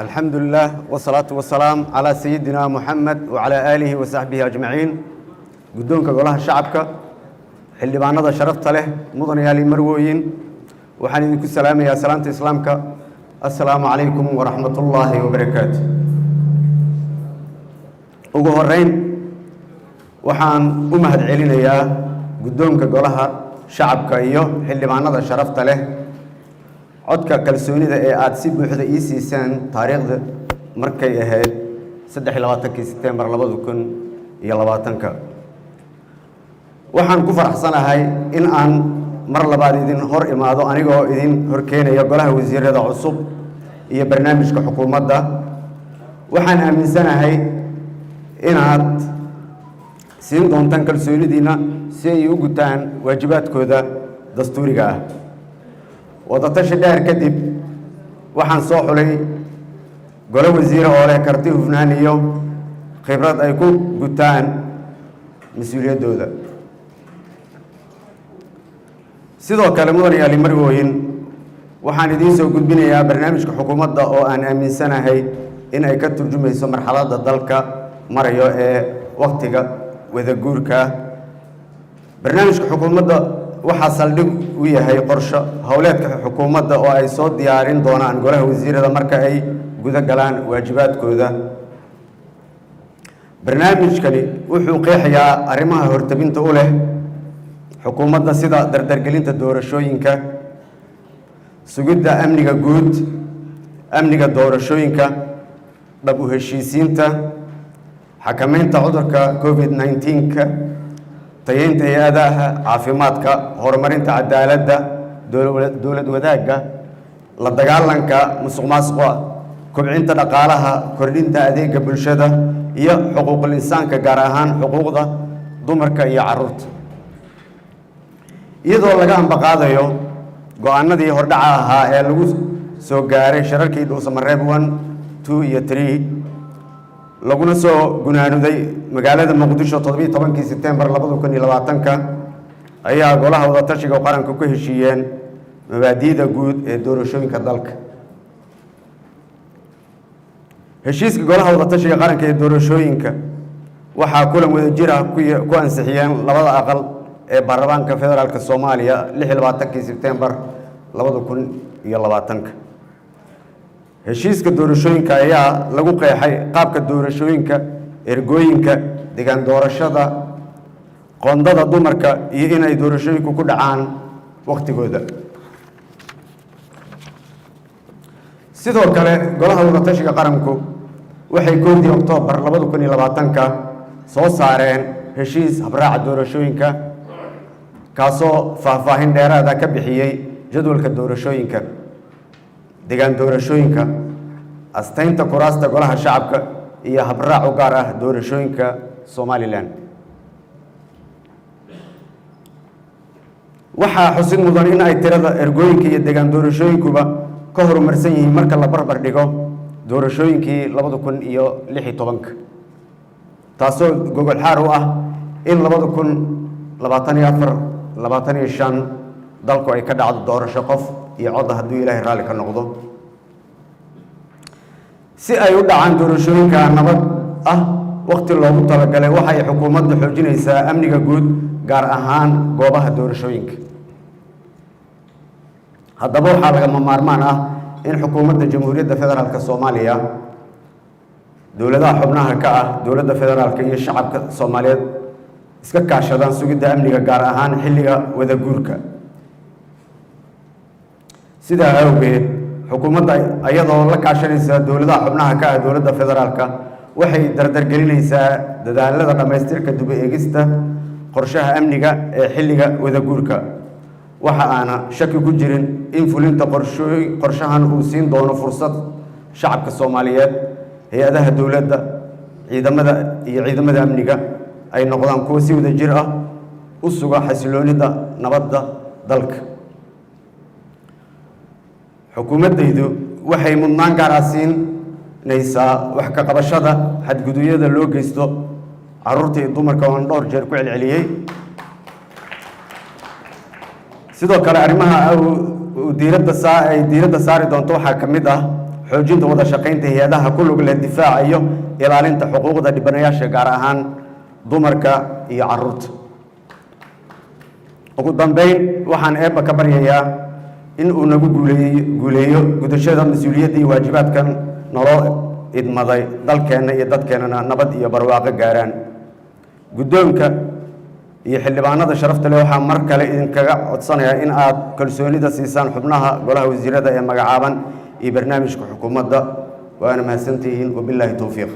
الحمد لله والصلاة والسلام على سيدنا محمد وعلى آله وصحبه أجمعين. Guddoonka Golaha Shacabka, xildhibaanada sharafta leh, mudanayaal iyo marwooyin, waxaan idinku salaamayaa salaamta Islaamka: assalaamu calaykum waraxmat ullaahi wabarakaatu. Ugu horeyn, waxaan u mahad celinayaa guddoonka Golaha Shacabka iyo xildhibaanada sharafta leh codka kalsoonida ee aada si buuxda ii siiseen taariikhda markay ahayd 23-kii Sebtembar 2020-ka. Waxaan ku faraxsanahay in aan mar labaad idin hor imaado anigoo idin horkeenaya golaha wasiirada cusub iyo barnaamijka xukuumadda. Waxaan aaminsanahay inaad siin doontaan kalsoonidiinna si ay u gutaan waajibaadkooda dastuuriga ah. Wadatashi dheer kadib, waxaan soo xulay golo wasiire oo leh karti, hufnaan iyo khibrad ay ku gutaan mas-uuliyaddooda. Sidoo kale, mudanayaal iyo marwooyin, waxaan idiin soo gudbinayaa barnaamijka xukuumadda oo aan aaminsanahay in ay ka turjumayso marxaladda dalka marayo ee wakhtiga wadaguurka. Barnaamijka xukuumadda waxaa saldhig u yahay qorsho howleedka xukuumadda oo ay soo diyaarin doonaan golaha wasiirada marka ay guda galaan waajibaadkooda. Barnaamijkani wuxuu qeexayaa arrimaha hortabinta u leh xukuumadda, sida dardargelinta doorashooyinka, sugidda amniga guud, amniga doorashooyinka, dhab u heshiisiinta, xakameynta cudurka COVID-19-ka, tayeynta hay-adaha caafimaadka, horumarinta cadaaladda, dowlad wadaagga, la dagaalanka musuq maasuqa, kobcinta dhaqaalaha, kordhinta adeega bulshada iyo xuquuqul insaanka, gaar ahaan xuquuqda dumarka iyo carruurta. Iyadoo laga ambaqaadayo go-aanadii hordhaca ahaa ee lagu soo gaaray shirarkii Dhuusamareeb 1, 2 iyo 3, laguna soo gunaanuday magaalada Muqdisho 17-kii Sebtembar 2020-ka, ayaa Golaha Wadatashiga Qaranka ku heshiiyeen mabaadi'da guud ee doorashooyinka dalka. Heshiiska Golaha Wadatashiga Qaranka ee doorashooyinka waxaa kulan wadajir ah ku ansixiyeen labada aqal ee Baarlamaanka Federaalka Soomaaliya 26-kii Sebtembar 2020-ka. Heshiiska doorashooyinka ayaa lagu qeexay qaabka doorashooyinka, ergooyinka, degaan doorashada, qoondada dumarka iyo inay doorashooyinku ku dhacaan wakhtigooda. Sidoo kale, Golaha Wadatashiga Qaranku waxay 1-dii Oktoobar 2020-ka soo saareen heshiis habraaca doorashooyinka, kaasoo faahfaahin dheeraada ka bixiyey jadwalka doorashooyinka, degaan doorashooyinka, astaynta kuraasta Golaha Shacabka iyo habraac u gaar ah doorashooyinka Somaliland. Waxaa xusid mudan in ay tirada ergooyinka iyo degaan doorashooyinkuba ka horumarsan yihiin marka la barbar dhigo doorashooyinkii 2016-ka, taasoo gogol xaar u ah in 2024, 25 dalku ay ka dhacdo doorasho qof iyo codda, hadduu Ilaahay raalli ka noqdo. Si ay u dhacaan doorashooyinka nabad ah wakhti loogu talagalay, waxay xukuumadda xoojinaysaa amniga guud, gaar ahaan goobaha doorashooyinka. Haddaba, waxaa lagama maarmaan ah in xukuumadda Jamhuuriyadda Federaalka Soomaaliya, dowladaha xubnaha ka ah dowladda federaalka iyo shacabka Soomaaliyeed iska kaashadaan sugidda amniga, gaar ahaan xilliga wadaguurka. Sidaa awgeed, xukuumadda iyadoo la kaashanaysa dowladaha xubnaha ka ah dowladda federaalka waxay dardargelinaysaa dadaalada dhammaystirka dib u eegista qorshaha amniga ee xilliga wadaguurka. Waxa aana shaki ku jirin in fulinta qorshahan uu siin doono fursad shacabka Soomaaliyeed, hay-adaha dowladda, ciidamada iyo ciidamada amniga ay noqdaan kuwo si wada jir ah u suga xasiloonida nabadda dalka. Xukuumaddaydu waxay mudnaan gaar ah siinaysaa wax ka qabashada xadgudubyada loo geysto carruurta iyo dumarka, oon dhowr jeer ku celceliyey. Sidoo kale, arrimaha diiradda saa ay diiradda saari doonto waxaa ka mid ah Xoojinta wada shaqaynta hay-adaha ku lug leh difaaca iyo ilaalinta xuquuqda dhibanayaasha, gaar ahaan dumarka iyo caruurta. Ugu dambeyn, waxaan Eebba ka baryayaa in uu nagu guuleeyo gudashada mas-uuliyadda iyo waajibaadkan naloo idmaday, dalkeenna iyo dadkeennana nabad iyo barwaaqo gaaraan. Guddoonka iyo xildhibaanada sharafta leh, waxaa mar kale idinkaga codsanayaa in aad kalsoonida siisaan xubnaha golaha wasiirada ee magacaaban iyo barnaamijka xukuumadda. Waana mahadsantihiin. Wabilaahi towfiiq.